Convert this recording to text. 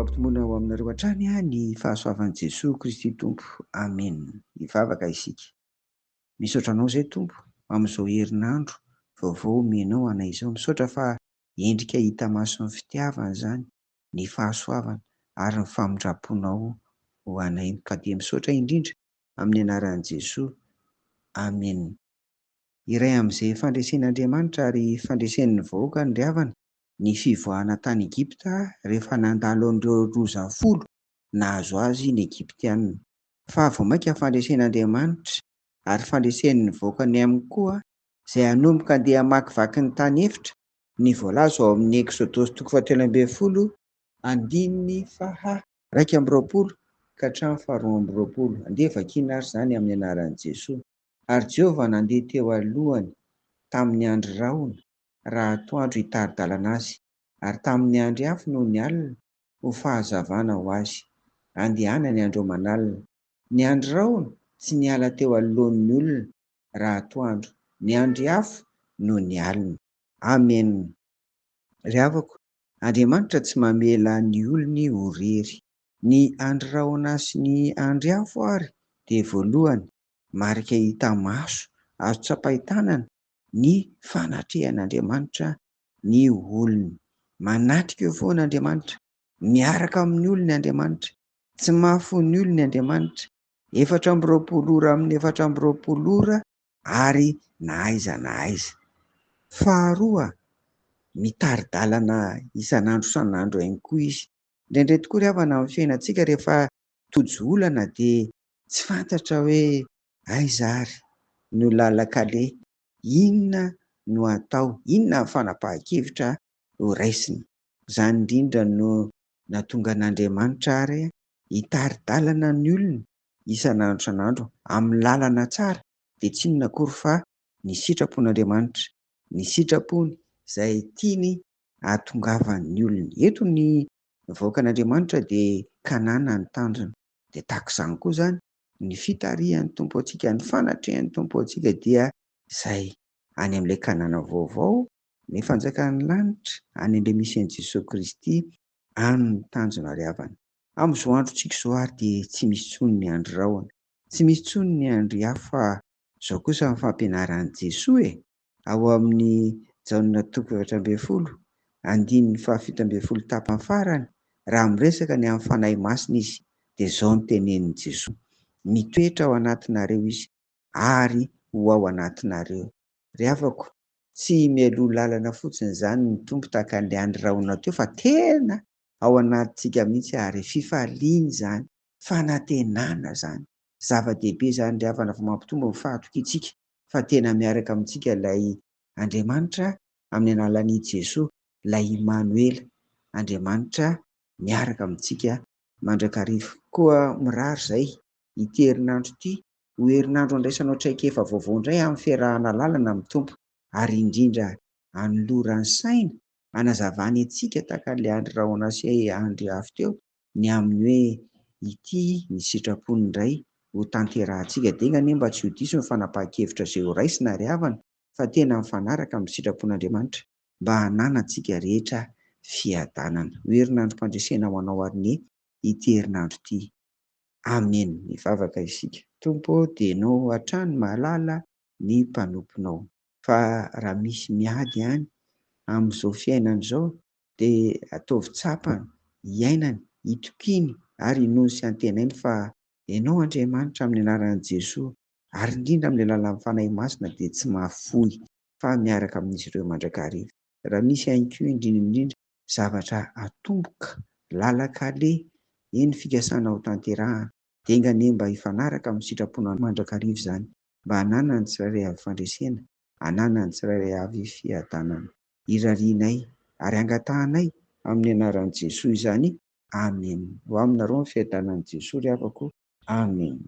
Ampitomboina ho aminareo hatrany ny fahasoavan'i Jesoa Kristy Tompo. Amen. Hivavaka isika. Misaotra Anao izay Tompo amin'izao herinandro vaovao omenao anay izao. Misaotra fa endrika hita mason'ny fitiavana izany, ny fahasoavana ary ny famindram-ponao ho anay. Ka dia misaotra indrindra amin'ny anaran'i Jesoa. Amen. Iray amin'izay fandresen'Andriamanitra ary fandresen'ny vahoakany ry havana ny fivoahana tany Egypta rehefa nandalo an'ireo loza folo nahazo azy ny Egyptiana. Fa vao mainka fandresen'Andriamanitra ary fandresen'ny vahoakany aminy koa izay hanomboka handeha hamakivaky ny tany efitra ny voalaza ao amin'ny Eksodosy toko fahatelo ambin'ny folo andininy faha 21 ka hatramin'ny faha-22. Andeha vakiana ary izany amin'ny anaran'i Jesoa. Ary Jehovah nandeha teo alohany tamin'ny andry rahona raha atoandro hitari-dalana azy, ary tamin'ny andry afo nony alina ho fahazavana ho azy, handehanany andro aman'alina. Ny andry rahona tsy niala teo anoloan'ny olona raha atoandro, ny andry afo nony alina. Amen. Ry havako, Andriamanitra tsy mamela ny olony ho rery. Ny andry rahona sy ny andry afo ary dia voalohany marika hita maso, azo tsapain-tanana ny fanatrehan'Andriamanitra ny olony. Manatrika eo foana Andriamanitra, miaraka amin'ny olony Andriamanitra, tsy mahafoy ny olony Andriamanitra, 24 ora amin'ny 24 ora ary na aiza na aiza. Faharoa, mitari-dalana isan'andro isan'andro ihany koa izy. Indraindray tokoa ry havana amin'ny fiainantsika rehefa tojo olana dia tsy fantatra hoe aiza ary no lalan-kaleha, inona no atao, inona ny fanapahan-kevitra ho raisina. Izany indrindra no nahatonga an'Andriamanitra ary hitari-dalana ny olony isan'andro isan'andro amin'ny lalana tsara dia tsy inona akory fa ny sitrapon'Andriamanitra, ny sitrapony izay tiany hahatongavan'ny olony. Eto ny vahoakan'Andriamanitra dia Kanana ny tanjona. Dia tahaka izany koa izany ny fitarihan'ny Tompo antsika, ny fanatrehan'ny Tompo antsika dia izay any amin'ilay Kanana vaovao, ny fanjakan'ny lanitra, any amin'ilay misy an'i Jesoa Kristy, any ny tanjona ry havana. Amin'izao androntsika izao ary dia tsy misy intsony ny andry rahona, tsy misy intsony ny andry afo fa izao kosa ny fampianaran'i Jesoa e! Ao amin'ny Jaona toko 14, andininy faha-17 tapany farany, raha miresaka ny amin'ny Fanahy Masina izy dia izao no tenenin'i Jesoa, Mitoetra ao anatinareo Izy ary ho ao anatinareo. Ry havako, tsy mialoha lalana fotsiny izany ny Tompo tahaka an'ilay andry rahona teo fa tena ao anatintsika mihitsy ary fifaliana izany, fanantenana izany. Zava-dehibe izany ry havana fa mampitombo ny fahatokiantsika fa tena miaraka amintsika ilay Andriamanitra amin'ny alalan'i Jesoa, ilay Imanoela, Andriamanitra miaraka amintsika mandrakariva. Koa mirary izay ity herinandro ity ho herinandro andraisanao traikefa vaovao indray amin'ny fiarahana lalana amin'ny Tompo ary indrindra anolorany saina hanazavany antsika tahaka an'ilay Andry Rahona sy Andry Afo teo ny amin'ny hoe ity ny sitrapony indray ho tanterahantsika. Dia enga anie mba tsy ho diso ny fanapahan-kevitra izay ho raisina ry havana fa tena mifanaraka amin'ny sitrapon'Andriamanitra mba hananantsika rehetra fiadanana. Ho herinandrom-pandresena ho anao ary anie ity herinandro ity. Amen. Mivavaka isika. Tompo ô, dia Ianao hatrany mahalala ny mpanomponao. Fa raha misy miady any amin'izao fiainana izao dia ataovy tsapany, iainany, itokiany ary inoany sy antenainy fa Ianao Andriamanitra amin'ny anaran'i Jesoa ary indrindra amin'ny alalan'ny Fanahy Masina dia tsy mahafoy fa miaraka amin'izy ireo mandrakariva. Raha misy ihany koa indrindra indrindra zavatra atomboka, lalan-kaleha, eny fikasana ho tanterahana dia enga anie mba hifanaraka amin'ny sitraponao mandrakariva izany mba hananan'ny tsirairay avy fandresena, hananan'ny tsirairay avy fiadanana. Irarianay ary angatahanay amin'ny anaran'i Jesoa izany. Amen. Ho aminareo ny fiadanan'i Jesoa ry havako. Amen.